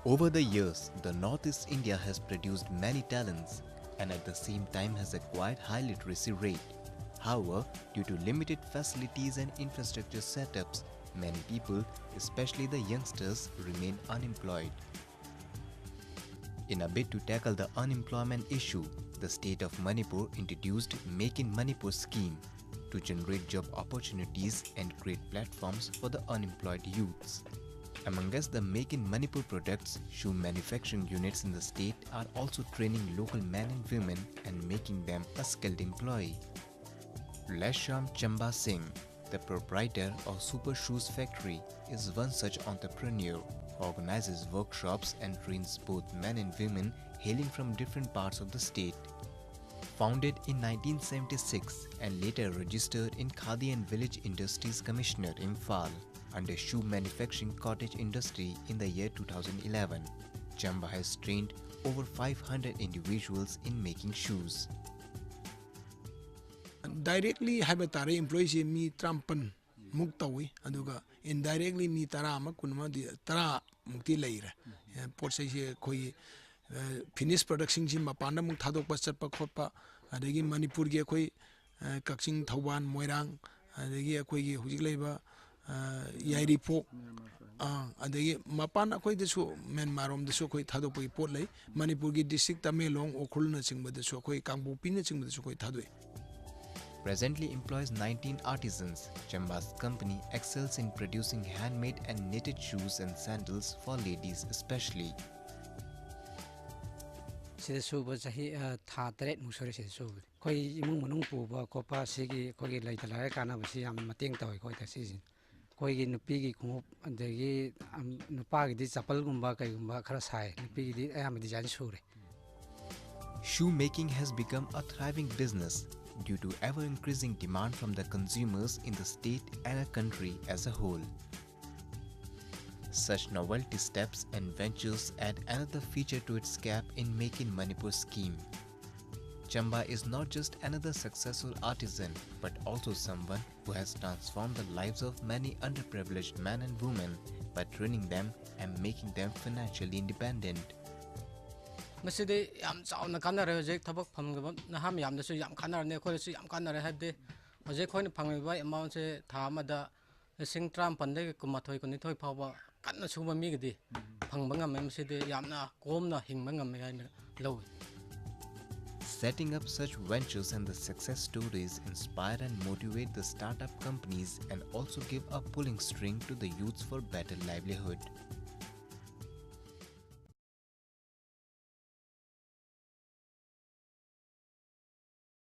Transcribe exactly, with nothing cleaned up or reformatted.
Over the years, the Northeast India has produced many talents and at the same time has acquired high literacy rate. However, due to limited facilities and infrastructure setups, many people, especially the youngsters, remain unemployed. In a bid to tackle the unemployment issue, the state of Manipur introduced Make in Manipur scheme to generate job opportunities and create platforms for the unemployed youths. Amongst the Make in Manipur products, shoe manufacturing units in the state are also training local men and women and making them a skilled employee. Lesham Chamba Singh, the proprietor of Super Shoes Factory, is one such entrepreneur who organizes workshops and trains both men and women hailing from different parts of the state. Founded in nineteen seventy-six and later registered in Khadi and Village Industries Commissioner, Imphal, under Shoe Manufacturing Cottage Industry in the year two thousand eleven. Chamba has trained over five hundred individuals in making shoes. Directly ꯍꯥꯏꯕ ꯇꯥꯔꯦ, employeeꯁꯦ ꯃꯤ ꯇꯔꯥꯃꯥꯄꯟ ꯃꯨꯛ ꯇꯧꯏ, ꯑꯗꯨꯒ indirectly ꯃꯤ ꯇꯔꯥ ꯑꯃ, ꯀꯨꯟ ꯑꯃꯗꯤ, ꯇꯔꯥ ꯃꯨꯛꯇꯤ ꯂꯩꯔꯦ꯫ ꯄꯣꯠ ꯆꯩꯁꯦ ꯑꯩꯈꯣꯏꯒꯤ finished productꯁꯤꯡꯁꯤ ꯃꯄꯥꯟꯗ ꯑꯃꯨꯛ ꯊꯥꯗꯣꯛꯄ ꯆꯠꯄ ꯈꯣꯠꯄ, ꯑꯗꯒꯤ ꯃꯅꯤꯄꯨꯔꯒꯤ ꯑꯩꯈꯣꯏ ꯀꯛꯆꯤꯡ, ꯊꯧꯕꯥꯜ, ꯃꯣꯏꯔꯥꯡ, ꯑꯗꯒꯤ ꯑꯩꯈꯣꯏꯒꯤ ꯍꯧꯖꯤꯛ ꯂꯩꯕ ꯌꯥꯏꯔꯤꯄꯣꯛ, ꯑꯗꯒꯤ ꯃꯄꯥꯟ ꯑꯩꯈꯣꯏꯗꯁꯨ, ꯃ꯭ꯌꯥꯟꯃꯥꯔ ꯔꯣꯝꯗꯁꯨ ꯑꯩꯈꯣꯏ ꯊꯥꯗꯣꯛꯄꯒꯤ ꯄꯣꯠ ꯂꯩ꯫ ꯃꯅꯤꯄꯨꯔꯒꯤ district ꯇꯃꯦꯡꯂꯣꯡ, ꯎꯈ꯭ꯔꯨꯜꯅꯆꯤꯡꯕꯗꯁꯨ ꯑꯩꯈꯣꯏ, ꯀꯥꯡꯄꯣꯛꯄꯤꯅꯆꯤꯡꯕꯗꯁꯨ ꯑꯩꯈꯣꯏ ꯊꯥꯗꯣꯛꯏ꯫ Presently employs nineteen artisans, Chamba's company excels in producing handmade and knitted shoes and sandals for ladies especially. ꯁꯤꯗ ꯁꯨꯕ ꯆꯍꯤ, ꯑ, ꯊꯥ ꯇꯔꯦꯠꯃꯨꯛ ꯁꯨꯔꯦ ꯁꯤꯗ ꯁꯨꯕꯗꯤ꯫ ꯑꯩꯈꯣꯏ ꯏꯃꯨꯡ ꯃꯅꯨꯡ ꯄꯨꯕ ꯈꯣꯠꯄ ꯁꯤꯒꯤ ꯑꯩꯈꯣꯏꯒꯤ ꯂꯩꯇ ꯂꯥꯏꯔ ꯀꯥꯟꯅꯕꯁꯤ ꯌꯥꯝꯅ ꯃꯇꯦꯡ ꯇꯧꯋꯤ ꯑꯩꯈꯣꯏꯗ ꯁꯤꯁꯤꯅ꯫ ꯑꯩꯈꯣꯏꯒꯤ ꯅꯨꯄꯤꯒꯤ ꯈꯣꯡꯎꯞ, ꯑꯗꯒꯤ, ꯑꯝ, ꯅꯨꯄꯥꯒꯤꯗꯤ ꯆꯄꯜꯒꯨꯝꯕ ꯀꯩꯒꯨꯝꯕ ꯈꯔ ꯁꯥꯏ꯫ ꯅꯨꯄꯤꯒꯤꯗꯤ ꯑꯌꯥꯝꯕ design ꯁꯨꯔꯦ꯫ Shoemaking has become a thriving business due to ever-increasing demand from the consumers in the state and a country as a whole. Such novelty steps and ventures add another feature to its cap in Make in Manipur scheme. Chamba is not just another successful artisan, but also someone who has transformed the lives of many underprivileged men and women by training them and making them financially independent. ꯃꯁꯤꯗꯤ ꯌꯥꯝ ꯆꯥꯎꯅ ꯀꯥꯟꯅꯔꯦ꯫ ꯍꯧꯖꯤꯛ ꯊꯕꯛ ꯐꯪꯗꯕ ꯅꯍꯥ ꯃꯌꯥꯝꯗꯁꯨ ꯌꯥꯝ ꯀꯥꯟꯅꯔꯅꯤ, ꯑꯩꯈꯣꯏꯗꯁꯨ ꯌꯥꯝ ꯀꯥꯟꯅꯔꯦ꯫ ꯍꯥꯏꯕꯗꯤ ꯍꯧꯖꯤꯛ ꯑꯩꯈꯣꯏꯅ ꯐꯪꯂꯤꯕ ꯑꯦꯃꯥꯎꯟꯁꯦ ꯊꯥ ꯑꯃꯗ ꯂꯤꯁꯤꯡ ꯇꯔꯥꯃꯥꯄꯜꯗꯒꯤ ꯀꯨꯟꯃꯥꯊꯣꯏ ꯀꯨꯟꯅꯤꯊꯣꯏ ꯐꯥꯎꯕ ꯀꯟꯅ ꯁꯨꯕ ꯃꯤꯒꯤꯗꯤ ꯐꯪꯕ ꯉꯝꯃꯦ꯫ ꯃꯁꯤꯗꯤ ꯌꯥꯝꯅ ꯀꯣꯝꯅ ꯍꯤꯡꯕ ꯉꯝꯃꯦ ꯍꯥꯏꯅ ꯂꯧꯏ꯫ Setting up such ventures and the success stories inspire and motivate the startup companies and also give a pulling string to the youths for better livelihood.